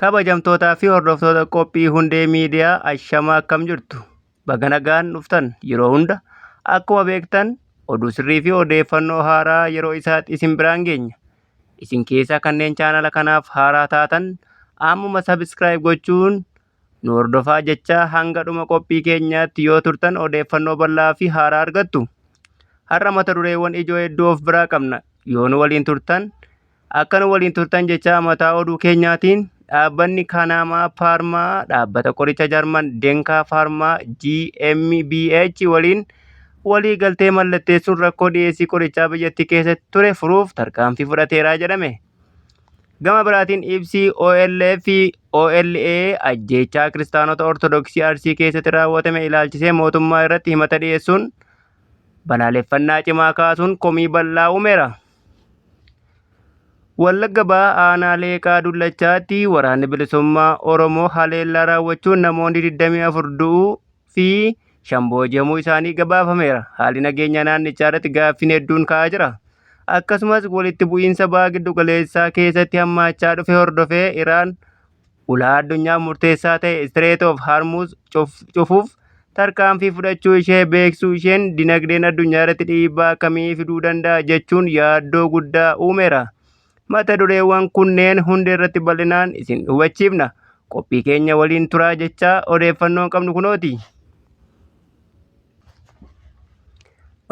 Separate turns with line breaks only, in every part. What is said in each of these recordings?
Kabajamtootaa fi hordoftoota qophii Hundee Miidiyaa ashamaa akkam jirtu? Baga nagaan dhuftan yeroo hunda akkuma beektan oduu sirrii fi odeeffannoo haaraa yeroo isaatti isin biraan geenya. Isin keessaa kanneen chaanala kanaaf haaraa taatan ammuma subscribe gochuun nu hordofaa jechaa hanga dhuma qophii keenyaatti yoo turtan odeeffannoo bal'aa fi haaraa argattu. Har'a mata dureewwan ijoo hedduu of biraa qabna. Yoo nu waliin turtan Akka nu waliin turtan jechaa mataa oduu keenyaatiin dhaabbanni Kanaamaa Faarmaa dhaabbata qoricha Jarman Denkaa Faarmaa GmbH waliin walii galtee mallatteessuun rakkoo dhiyeessii qorichaa biyyattii keessatti ture furuuf tarkaanfii fudhateera jedhame. Gama biraatiin ibsi OLF fi OLA ajjeechaa kiristaanota Ortodoksii Arsii keessatti raawwatame ilaalchisee mootummaa irratti himata dhiyeessuun balaaleffannaa cimaa kaasuun komii bal'aa uumeera. Wallagga Bahaa Aanaa Leeqaa Dullachaatti Waraanni Bilisummaa Oromoo haleellaa raawwachuun namoonni 24 du'uu fi 5 booji'amuu isaanii gabaafameera. Haalli nageenyaa naannichaa irratti gaaffiin hedduun ka'aa jira. Akkasumas walitti bu'iinsa baha giddu galeessaa keessatti hammaachaa dhufe hordofee Iraan Ulaa addunyaaf murteessaa ta'e Strait of Hormuz cufuuf tarkaanfii fudhachuu ishee beeksisuu isheen dinagdeen addunyaa irratti dhiibbaa akkamii fiduu danda'a jechuun yaaddoo guddaa uumeera. Mata dureewwan kunneen hunda irratti bal'inaan isin hubachiifna. Qophii keenya waliin turaa jechaa odeeffannoon qabnu kunooti.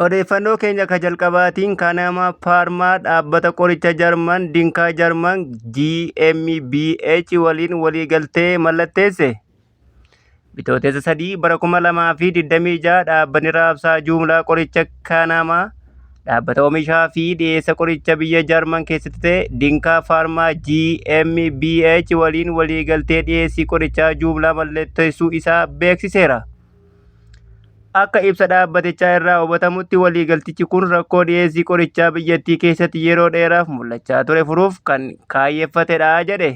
Odeeffannoo keenya ka jalqabaatiin Kanama Paarmaa dhaabbata qoricha Jarman Dinkaa Jarman GmbH waliin waliigaltee mallatteesse. Bitootessa 3 bara 2026 dhaabbanni raabsaa juumlaa qoricha Kanama dhaabbata oomishaa fi dhiyeessa qoricha biyya Jarman keessatti ta'e Dinkaa Faarmaa GmbH waliin waliigaltee dhiyeessii qorichaa juumlaa mallatteessuu isaa beeksiseera. Akka ibsa dhaabbatichaa irraa hubatamutti waliigaltichi kun rakkoo dhiyeessii qorichaa biyyattii keessatti yeroo dheeraaf mul'achaa ture furuuf kan kaayyeffatedha jedhe.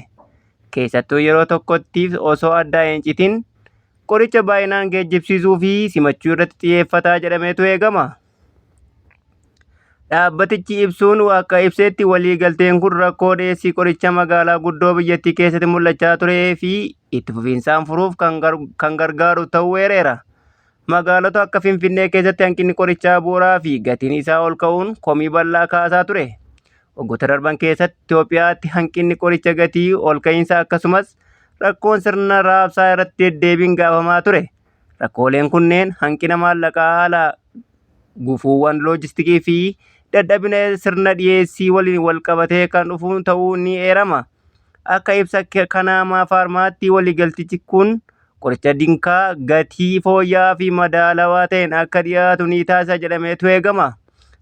Keessattuu yeroo tokkottiif osoo addaa hin citin qoricha baay'inaan geejjibsiisuu fi simachuu irratti xiyyeeffata jedhameetu eegama. Dhaabbatichi ibsuun akka ibsetti waliigalteen kun rakkoo dhiyeessii qoricha magaalaa guddoo biyyattii keessatti mul'achaa turee fi itti fufiinsaan furuuf kan gargaaru ta'uu eereera. Magaalota akka Finfinnee keessatti hanqinni qorichaa bu'uuraa fi gatiin isaa ol ka'uun komii bal'aa kaasaa ture. Waggoota darban keessatti Itoophiyaatti hanqinni qoricha gatii ol ka'iinsa akkasumas rakkoon sirna raabsaa irratti deddeebiin gaafamaa ture. Rakkooleen kunneen hanqina maallaqaa haala gufuuwwan loojistikii fi dadhabina sirna dhiyeessii waliin walqabatee kan dhufu ta'uu ni eerama. Akka ibsa Kanaamaa Faarmaatti waliigaltichi kun qoricha dinkaa gatii fooyya'aa fi madaalawaa ta'een akka dhiyaatu ni taasisa jedhameetu eegama.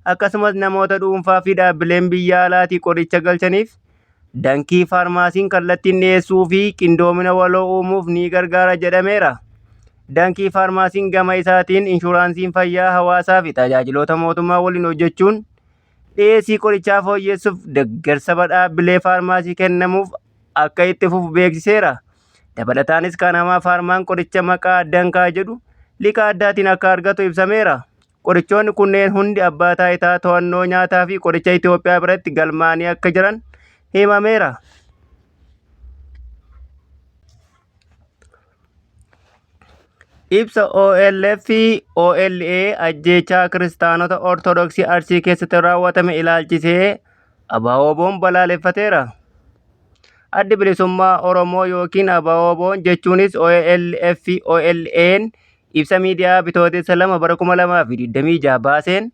Akkasumas namoota dhuunfaa fi dhaabbileen biyya alaatii qoricha galchaniif Dankii Faarmaasiin kallattiin dhiyeessuu fi qindoomina waloo uumuuf ni gargaara jedhameera. Dankii Faarmaasiin gama isaatiin inshuraansiin fayyaa hawaasaa fi tajaajiloota mootummaa waliin hojjechuun dhiyeessii qorichaa fooyyessuuf deeggarsa dhaabbilee faarmaasii kennamuuf akka itti fufu beeksiseera. Dabalataanis Kanamaa Faarmaan qoricha maqaa Dankaa jedhu liqaa addaatiin akka argatu ibsameera. Qorichoonni kunneen hundi Abbaa Taayitaa To'annoo Nyaataa fi Qoricha Itoophiyaa biratti galmaa'anii akka jiran himameera. Ibsa OLF fi OLA ajjeechaa Kiristaanota Ortodoksii Arsii keessatti raawwatame ilaalchisee ABO-WBOn balaaleffateera. Addi Bilisummaa Oromoo yookiin ABO-WBOn jechuunis OLF fi OLAn Ibsa miidiyaa Bitootessa 2 bara 2026 baaseen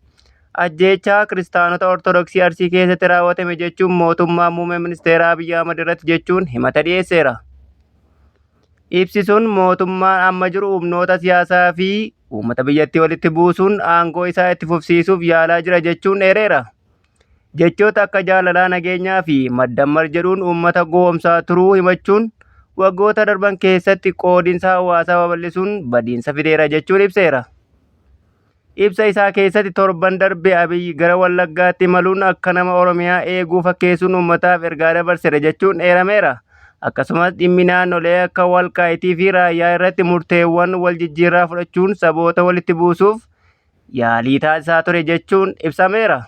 ajjeechaa Kiristaanota Ortodoksii Arsii keessatti raawwatame jechuun mootummaa muummee ministeera Abiy Ahmad irratti jechuun himata dhiyeesseera. Ibsi sun mootummaan amma jiru humnoota siyaasaa fi uummata biyyattii walitti buusuun aangoo isaa itti fufsiisuuf yaalaa jira jechuun eereera. Jechoota akka jaalalaa, nageenyaa fi maddammar jedhuun uummata gowwomsaa turuu himachuun waggoota darban keessatti qoodinsa hawaasaa babal'isuun badiinsa fideera jechuun ibseera. Ibsa isaa keessatti torban darbe Abiy gara Wallaggaatti imaluun akka nama Oromiyaa eeguu fakkeessuun uummataaf ergaa dabarseera jechuun eerameera. Akkasumas dhimmi naannolee akka Walqaayitii fi Raayyaa irratti murteewwan wal jijjiirraa fudhachuun saboota walitti buusuuf yaalii taasisaa ture jechuun ibsameera.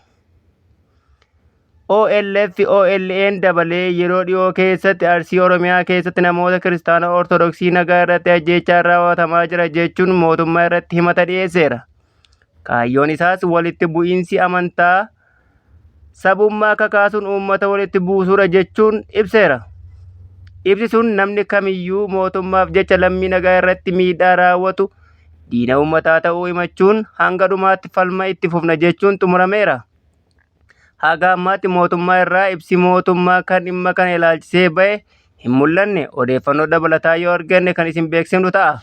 OLF OLA'n dabalee yeroo dhiyoo keessatti Arsii Oromiyaa keessatti namoota Kiristaana Ortodoksii nagaa irratti ajjeechaan raawwatamaa jira jechuun mootummaa irratti himata dhiyeesseera. Kaayyoon isaas walitti bu'iinsi amantaa sabummaa kakaasuun uummata walitti buusuudha jechuun ibseera. Ibsi sun namni kamiyyuu mootummaaf jecha lammii nagaa irratti miidhaa raawwatu diina uummataa ta'uu himachuun hanga dhumaatti falma itti fufna jechuun xumurameera. Haga ammaatti mootummaa irraa ibsi mootummaa kan dhimma kana ilaalchisee bahe hin mul'anne. Odeeffannoo dabalataa yoo arganne kan isin beeksifnu ta'a.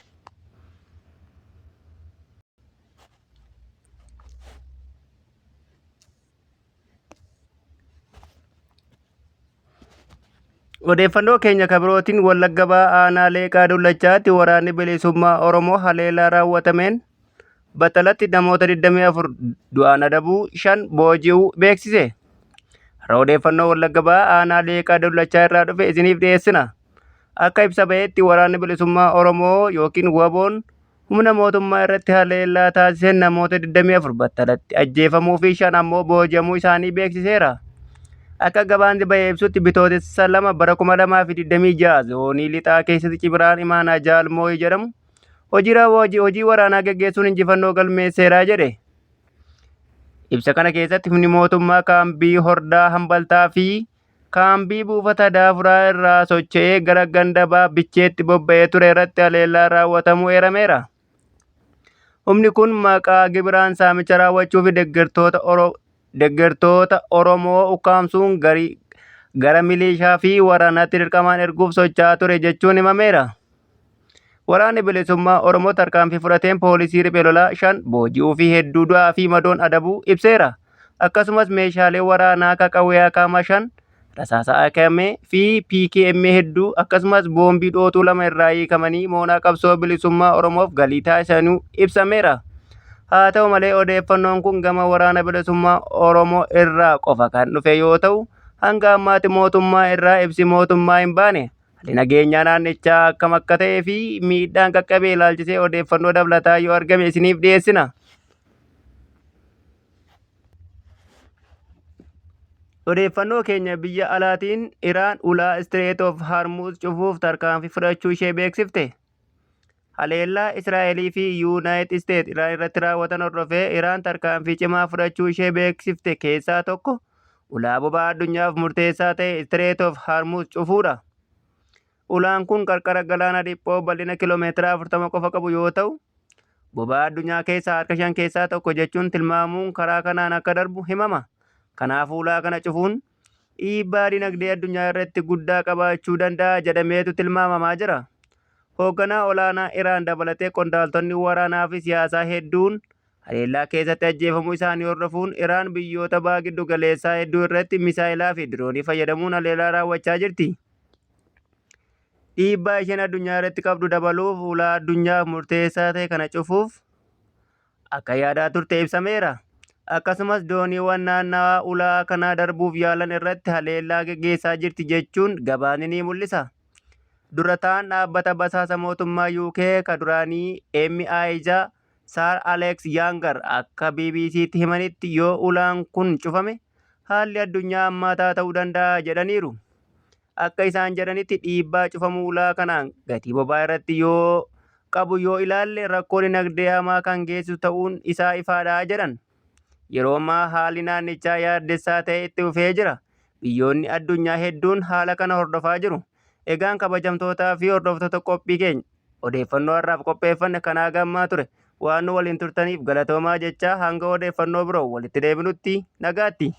Odeeffannoo keenya kan birootiin Wallagga Bahaa aanaa Leeqaa Dullachaatti waraanni bilisummaa Oromoo haleellaa raawwatameen battalatti namoota 24 du'aan adabuu 5 booji'uu beeksise. Har'a odeeffannoo Wallagga Bahaa aanaa Leeqaa Dullachaa irraa dhufe isiniif dhiyeessina. Akka ibsa ba'etti waraanni bilisummaa Oromoo yookiin WBOn humna mootummaa irratti haleellaa taasiseen namoota 24 battalatti ajjeefamuu fi 5 ammoo booji'amuu isaanii beeksiseera. Akka gabaansi bahe ibsutti Bitootessa 2 bara 2026 zoonii lixaa keessatti Cibiraan Imaanaa Jaal Mooyii jedhamu hojii waraanaa geggeessuun injifannoo galmeesseera jedhe. Ibsa kana keessatti humni mootummaa kaambii Hordaa Hambaltaa fi Kaambii buufata Daafuraa irraa socho'ee gara ganda Baabbicheetti bobba'ee ture irratti haleellaan raawwatamuu eerameera. Humni kun maqaa gibiraan saamicha raawwachuu fi deggertoota Oromoo ukkaamsuun gara milishaa fi waraanaatti dirqamaan erguuf socho'aa ture jechuun himameera. Waraanni Bilisummaa Oromoo tarkaanfii fudhateen poolisii riphee lolaa 5 booji'uu fi hedduu du'aa fi madoon adabuu ibseera. Akkasumas meeshaalee waraanaa akka qawwee AKM 5, rasaasa AKM fi PKM hedduu akkasumas boombii dhootuu 2 irraa hiikamanii moonaa qabsoo bilisummaa Oromoof galii taasisanuu ibsameera. Haa ta'u malee odeeffannoon kun gama Waraana Bilisummaa Oromoo irraa qofa kan dhufe yoo ta'u hanga ammaatti mootummaa irraa ibsi mootummaa hin baane. Haalli nageenyaa naannichaa akkam akka ta'ee fi miidhaan qaqqabe ilaalchisee odeeffannoo dabalataa yoo argame isiniif dhiyeessina. Odeeffannoo keenya biyya alaatiin Iraan ulaa Strait of Hormuz cufuuf tarkaanfii fudhachuu ishee beeksifte. Haleellaa Israa'elii fi Yuunaayitid Isteet Iraan irratti raawwatan hordofee Iraan tarkaanfii cimaa fudhachuu ishee beeksifte keessaa tokko ulaa boba'aa addunyaaf murteessaa ta'e Strait of Hormuz cufuudha. Ulaan kun qarqara galaana dhiphoo bal'ina kiloomeetira 40 qofa qabu yoo ta'u, boba'aa addunyaa keessaa harka shan keessaa tokko jechuun tilmaamuun karaa kanaan akka darbu himama. Kanaafuu ulaa kana cufuun dhiibbaa dinagdee addunyaa irratti guddaa qabaachuu danda'a jedhameetu tilmaamamaa jira. Hoogganaa olaanaa Iraan dabalatee qondaaltonni waraanaa fi siyaasaa hedduun haleellaa keessatti ajjeefamuu isaanii hordofuun Iraan biyyoota baha giddu galeessaa hedduu irratti misaayilaa fi diroonii fayyadamuun haleellaa raawwachaa jirti. Dhiibbaa isheen addunyaa irratti qabdu dabaluuf ulaa addunyaaf murteessaa ta'e kana cufuuf akka yaadaa turte ibsameera. Akkasumas dooniiwwan naannawaa ulaa kanaa darbuuf yaalan irratti haleellaa geggeessaa jirti jechuun gabaasni ni mul'isa. Dura ta'aan dhaabbata basaasa mootummaa UK ka duraanii MI6 Sir Alex Younger akka BBCtti himanitti yoo ulaan kun cufame haalli addunyaa hammaataa ta'uu danda'a jedhaniiru. Akka isaan jedhanitti dhiibbaa cufamuu ulaa kanaan gatii boba'aa irratti yoo qabu yoo ilaalle rakkoo dinagdee hamaa kan geessisu ta'uun isaa ifaadha jedhan. Yeroo ammaa haalli naannichaa yaaddessaa ta'e itti fufee jira. Biyyoonni addunyaa hedduun haala kana hordofaa jiru. Egaan kabajamtootaa fi hordoftoota qophii keenya odeeffannoo har'aaf qopheeffanne kanaa gammaa ture. Waan nu waliin turtaniif galatoomaa jechaa hanga odeeffannoo biroo walitti deebinutti nagaatti.